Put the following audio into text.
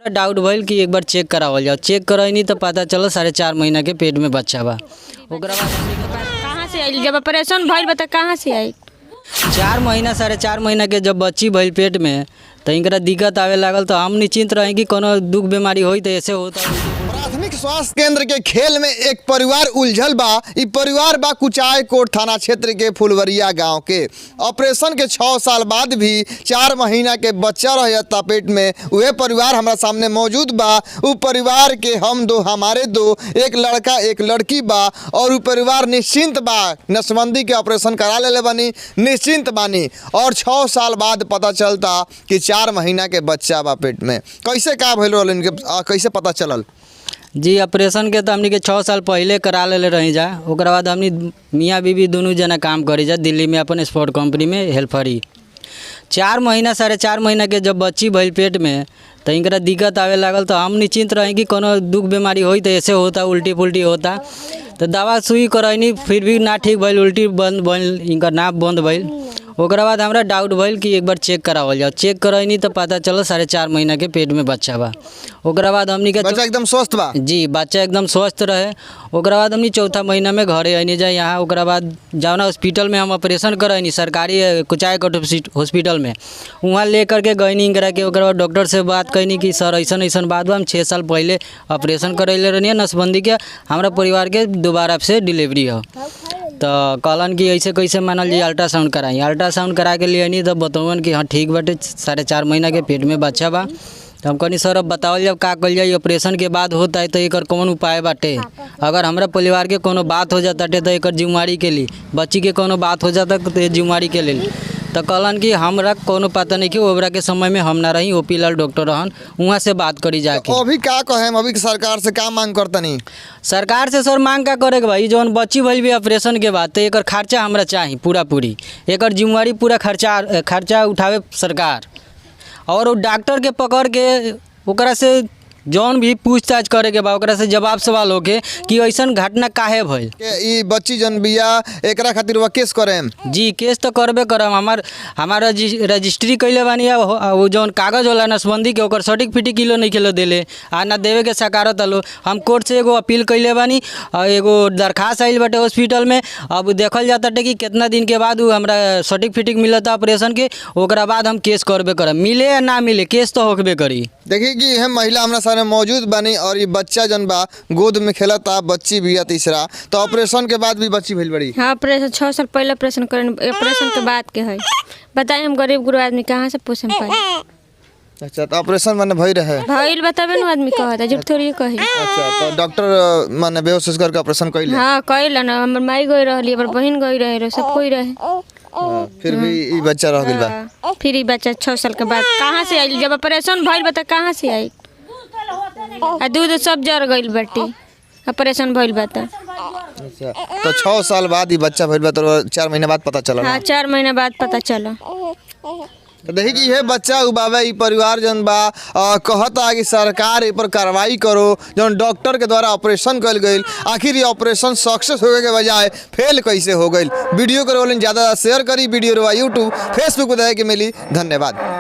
Doubt भइल कि एक बार चेक करावल जाओ। चेक करैनी तो पता चलल 4.5 महीना के पेट में बच्चा बा। ओकरा बाद कहाँ से आइल? जब ऑपरेशन भइल बा त कहाँ से आइल? 4 महीना 4.5 महीना के जब बच्ची भइल पेट में तो इनकरा दिक्कत आवे लागल, तो हम निश्चिंत रही कि कोनो दुख बीमारी होई तो ऐसे होता। प्राथमिक स्वास्थ्य केंद्र के खेल में एक परिवार उलझल बा। इ परिवार बा कुचायकोट थाना क्षेत्र के फुलवरिया गांव के। ऑपरेशन के 6 साल बाद भी 4 महीना के बच्चा रहता पेट में। वह परिवार हमारा सामने मौजूद बा। उ परिवार के हम दो हमारे दो, एक लड़का एक लड़की बा और उ परिवार निश्चिंत बा। नसबंदी के ऑपरेशन करा लेले बानी, निश्चिंत बानी और 6 साल बाद पता चलता कि 4 महीना के बच्चा बा पेट में। कैसे का भइल रहल इनके, कैसे पता चलल? जी, ऑपरेशन के तो हमनी के 6 साल पहले करा लेले रही जा। ओकरा बाद हमनी मियाँ बीबी दोनों जना काम करी जा दिल्ली में अपन स्पोर्ट कंपनी में हेल्परी। 4 महीना 4.5 महीना के जब बच्ची भइल पेट में तो इनकरा दिक्कत आवे लागल, तो हम निश्चिंत रही कि कोनो दुख बीमारी होई तो ऐसे होता, उल्टी पुल्टी होता। तो दवा सुई करैनी फिर भी ना ठीक भइल, उल्टी बंद भइल, इनकर नाक बंद भइल। ओकरा बाद हमरा डाउट भइल कि एक बार चेक करावल जाओ। चेक करैनी तो पता चलल 4.5 महीना के पेट में बच्चा बा। ओकरा बाद हमनी के बच्चा एकदम स्वस्थ बा। जी, बच्चा एकदम स्वस्थ रहे। ओकरा बाद हमनी चौथा महीना में घरे अइनी जाए यहाँ। ओकरा बाद जौना हॉस्पिटल में हम ऑपरेशन करैनी सरकारी कुचायकोट हॉस्पिटल में, वहाँ ले करके गइनी इनकरा के। ओकरा बाद डॉक्टर से बात कैनी कि सर ऐसन ऐसन बात बा, हम 6 साल पहले ऑपरेशन करैले रहनी नसबंदी के, हमरा परिवार के दोबारा से डिलीवरी हो। तो कहलन कि ऐसे कैसे मानल जी, अल्ट्रासाउंड कराई। अल्ट्रासाउंड करा के लिए तो बतौन कि हाँ ठीक बाटे, 4.5 महीना के पेट में बच्चा बा। तो हम कहनी सर अब बतावल जब का कल जाए, ऑपरेशन के बाद होता है तो एकर कौन उपाय बाटे? अगर हमरा परिवार के कोनो बात हो जाता तो एकर जिम्मेवारी के लिए, बच्ची के कोनो बात हो जाता तो जिम्मेवारी के लिए। तो कहलन कि हमरा कोनो पता नहीं कि ओबरा के समय में हम ना रही, ओ पी लाल डॉक्टर रहन, वहाँ से बात करी जाके। तो अभी का कहेम, अभी सरकार से का मांग करतनी? सरकार से सर मांग का करे के भाई, जौन बच्ची भइल भी ऑपरेशन के बाद तो एकर खर्चा हमरा चाही पूरा पूरी, एकर जिम्मेवारी पूरा खर्चा उठावे सरकार। और वो डॉक्टर के पकड़ के ओकरा से जौन भी पूछताछ करे के बा ओकरा से जवाब सवाल होके कि ऐसन घटना काहे भइल। ई बच्ची जन बिया एकरा खातिर वह केस करेम? जी, केस तो करबे करम। हमार रजिस्ट्री कैले बानी, वो जौन कागज होला नसबंदी के ओकर सर्टिफिकेट किलो नहीं खेलो देले आ ना देवे के सकारत हलो। हम कोर्ट से एगो अपील कैले बानी और एगो दरखास्त आइल बाटे हॉस्पिटल में। अब देखल जाता कि कितना दिन के बाद वो हमरा सर्टिफिकेट मिलता ऑपरेशन के, ओकरा बाद हम केस करबे करम, मिले या ना मिले केस तो होकबे करी। देखिए कि यह महिला हमरा सामने मौजूद बानी और ये बच्चा जन बा गोद में खेलता, बच्ची भी है तीसरा, तो ऑपरेशन के बाद भी बच्ची भइल बड़ी। हाँ, ऑपरेशन 6 साल पहले ऑपरेशन करें, ऑपरेशन के बाद के है। बताइए हम गरीब गुरु आदमी कहाँ से पोषण पाए? अच्छा, तो ऑपरेशन माने भई रहे? भइल बताबे न आदमी कहता, झूठ थोड़ी कही। अच्छा, तो डॉक्टर माने बेहोश करके ऑपरेशन कइले? हाँ कइल न, हमर माई गई रहली, हमर बहिन गई रहे, सब कोई रहे। फिर भी ई बच्चा रह गइल बा। फिर ई बच्चा 6 साल के बाद कहाँ से आइल? जब ऑपरेशन भइल बा त कहाँ से आइल? आ दूध सब जर गइल बाटी ऑपरेशन भइल बा त। अच्छा, तो 6 साल बाद ई बच्चा भइल बा तो 4 महीना बाद पता चलल? हाँ, 4 महीना बाद पता चला। तो देखी कि यह बच्चा उबावे ई परिवार जन बा कहता कि सरकार ए पर कार्रवाई करो, जौन डॉक्टर के द्वारा ऑपरेशन कल गई, आखिर ये ऑपरेशन सक्सेस होने के बजाय फेल कैसे हो गई। वीडियो के रोलिंग ज़्यादा शेयर करी, वीडियो यूट्यूब फेसबुक पर देखे के मिली। धन्यवाद।